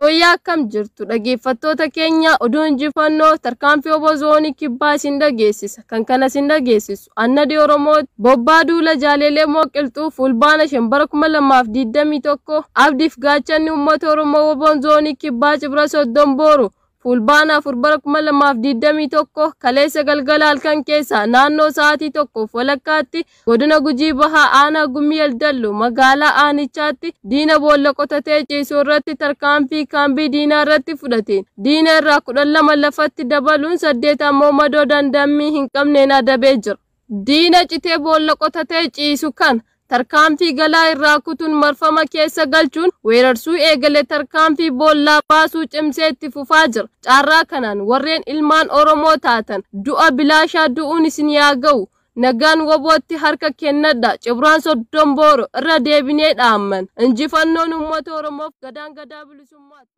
Yooyyaa, akkam jirtu dhaggeeffattoota keenya? Oduu injifannoo tarkaanfii WBO zoonii kibbaa isin dhageessisa. Kan kana isin dhageessisu Annadii Oromoo. Bobbaa duula jaaleelee mooqilxuu Fulbaana 5 bara 2021 abdiif gaachanni uummata Oromoo WBOn zoonii kibbaa Cibra Soddon Booru Fulbaana 4 bara 2021 kaleessa galgala halkan keessa naannoo sa'aatii 1:30tti godina Gujii Bahaa aanaa Gumii Eldallu magaalaa aanichaatti diina boolla qotatee ciisu irratti tarkaanfii kaambii diinaa irratti fudhateen diina irraa 12 lafatti dabaluun 8 ammoo madoo dandammii hin qabneen adabee jira. Diina citee boolla qotatee ciisu kan tarkaanfii galaa irraa kutuun marfama keessa galchuun weerarsuu eegale tarkaanfii boollaa baasuu cimsee itti fufaa jira. Carraa kanaan warreen ilmaan Oromoo taatan du'a bilaashaa du'uun isin yaa ga'u. Nagaan WBOtti harka kennadha. Cibraan Soddon Booro irra deebinee dhaamman. Injifannoon uummata Oromoof, gadaan gadaa bilisummaati.